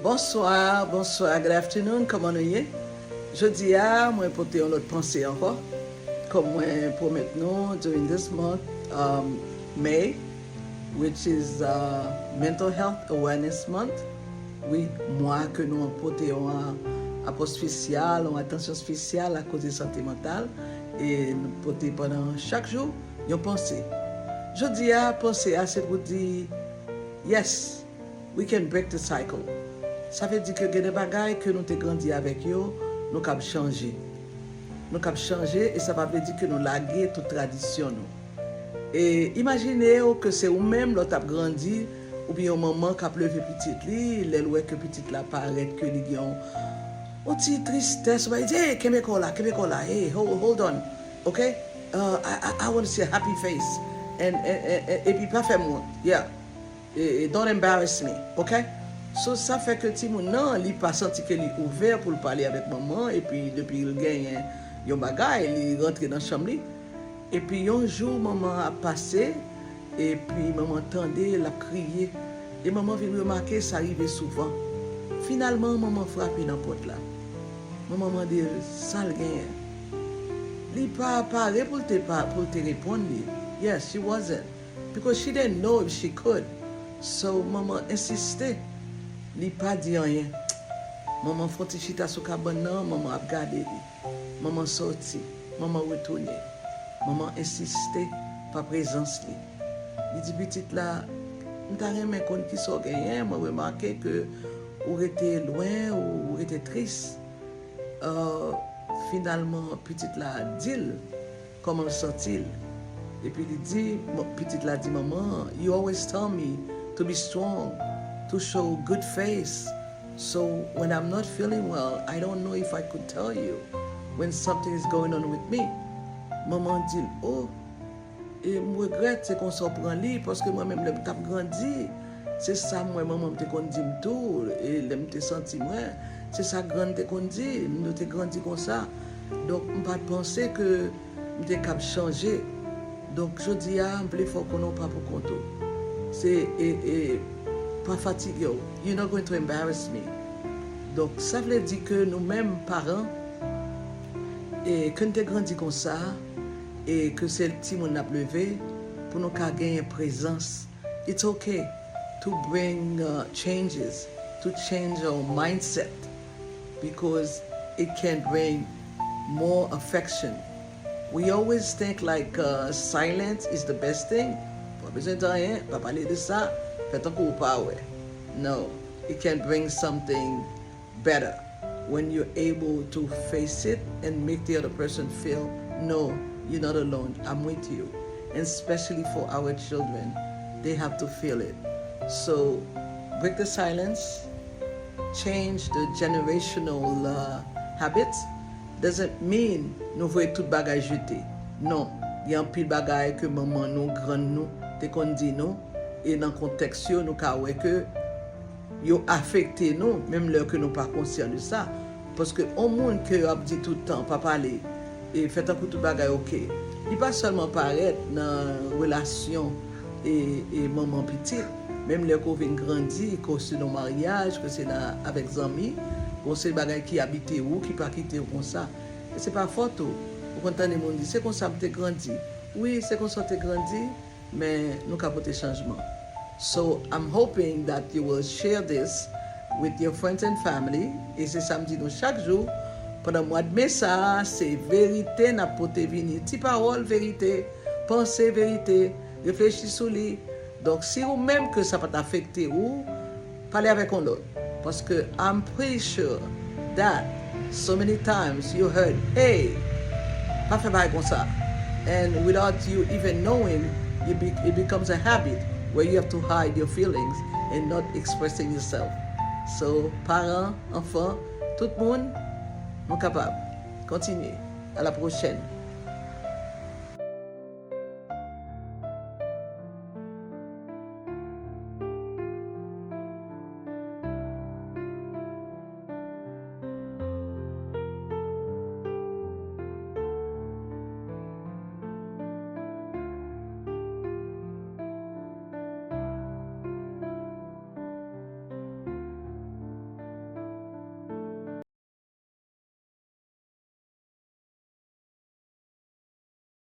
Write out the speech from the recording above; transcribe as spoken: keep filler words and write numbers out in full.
Bonswa, bonswa, good afternoon, kòman nou ye? Jodi a, mwen pote yon lòt panse ankò. Kòm mwen pwomèt nou, during this month, um, May, which is uh, Mental Health Awareness Month, wi, mwa ke nou pote yon apò espesyal, yon atansyon espesyal a koze sante mantal, e nou pote pandan chak jou yon panse. Jodi a, panse a se pou di, yes, we can break the cycle. Sa vle di ke gen de bagay ke nou te grandi avèk yo, nou kab chanje. Nou kab chanje e sa pa vle di ke nou lage tout tradisyon nou. E imajine w ke se ou menm lè w t ap grandi, oubyen yon manman k ap leve pitit li, lè l wè ke pitit la parèt ke li gen yon, yon ti tristès, ou va di, hey, kenbe kò w la, kenbe kò w la, hey, hold, hold on, ok? Uh, I, I, I want to see a happy face. And, and, and, and, epi pa fè m wont, yeah. E, e, don't embarrass me, ok? So, sa fè ke timoun nan, li pa santi ke li ouvè pou l pale avèk manman, epi depi l genyen yon bagay, li rantre nan chanm li. Epi yon jou, manman ap pase, epi manman tande l ap kriye. E manman vin remake sa rive souvan. Finalman, manman frape nan pòt la. Manman mande l sa l genyen. Li pa pare pou l te pa, pou l te reponn li. Yes, she wasn't. Because she didn't know if she could. So, manman ensiste. Li pa di anyen. Manman fè yon ti chita sou kabann nan, manman ap gade li. Manman sòti, manman retounen. Manman ensiste pa prezans li. Li di pitit la, m ta renmen konn kisa w genyen, mwen remake ke ou rete lwen, ou, ou rete tris. Uh, finalman, pitit la di l kòman l santi l. Epi li di, pitit la di manman, you always tell me to be strong, to show good face. So when I'm not feeling well, I don't know if I could tell you when something is going on with me. Manman di l, oh, e m regrèt se konsa w pran li, paske mwen menm lè m t ap grandi, se sa m wè manman m te konn di m tou, e lè m te santi mwen, se sa grann te konn di, nou te grandi konsa. Donk, m pa t panse ke m te kab chanje. Donk, jodi a, m vle fè w konnen w pa pou kont ou. Se, e, e, pa fatige w. You're not going to embarrass me. Donk, sa vle di ke nou menm paran, e ke n te grandi konsa, e ke se timoun n ap leve, pou nou ka genyen prezans. It's okay to bring uh, changes, to change our mindset, because it can bring more affection. We always think like uh, silence is the best thing. Pa bezwen di anyen, pa pale de sa, fè tankou ou pa wè. No, it can bring something better when you're able to face it and make the other person feel, no, you're not alone, I'm with you. And especially for our children, they have to feel it. So break the silence, change the generational uh, habits. Doesn't mean nou voye tout bagay jete. Non, gen anpil bagay ke manman nou, grann nou te konn di nou, e nan kontèks yo nou ka wè ke yo afekte nou, menm lè ke nou pa konsyan de sa. Paske yon moun ke yo ap di tout tan pa pale, e fè tankou tout bagay oke, li pa sèlman parèt nan relasyon e, e manman pitit, menm lè ke w vin grandi, ke w se nan maryaj, ke se nan avèk zanmi, gon se bagay ki abite ou, ki pa kite w konsa. E se pa fòt ou. Ou konn tande moun di, se konsa m te grandi. Wi, se konsa w te grandi, men nou ka pote chanjman. So, I'm hoping that you will share this with your friends and family. E se sa m di nou chak jou. Pandan mwa de me sa a, se verite n ap pote vini. Ti pawòl verite, panse verite, reflechi sou li. Donk, si ou menm ke sa pa t afekte ou, pale avèk yon lòt. Paske I'm pretty sure that so many times you heard, hey, pa fè bagay konsa. And without you even knowing, you be, it becomes a habit where you have to hide your feelings and not expressing yourself. So, paran, anfan, tout moun, nou kapab. Kontinye. À la prochaine.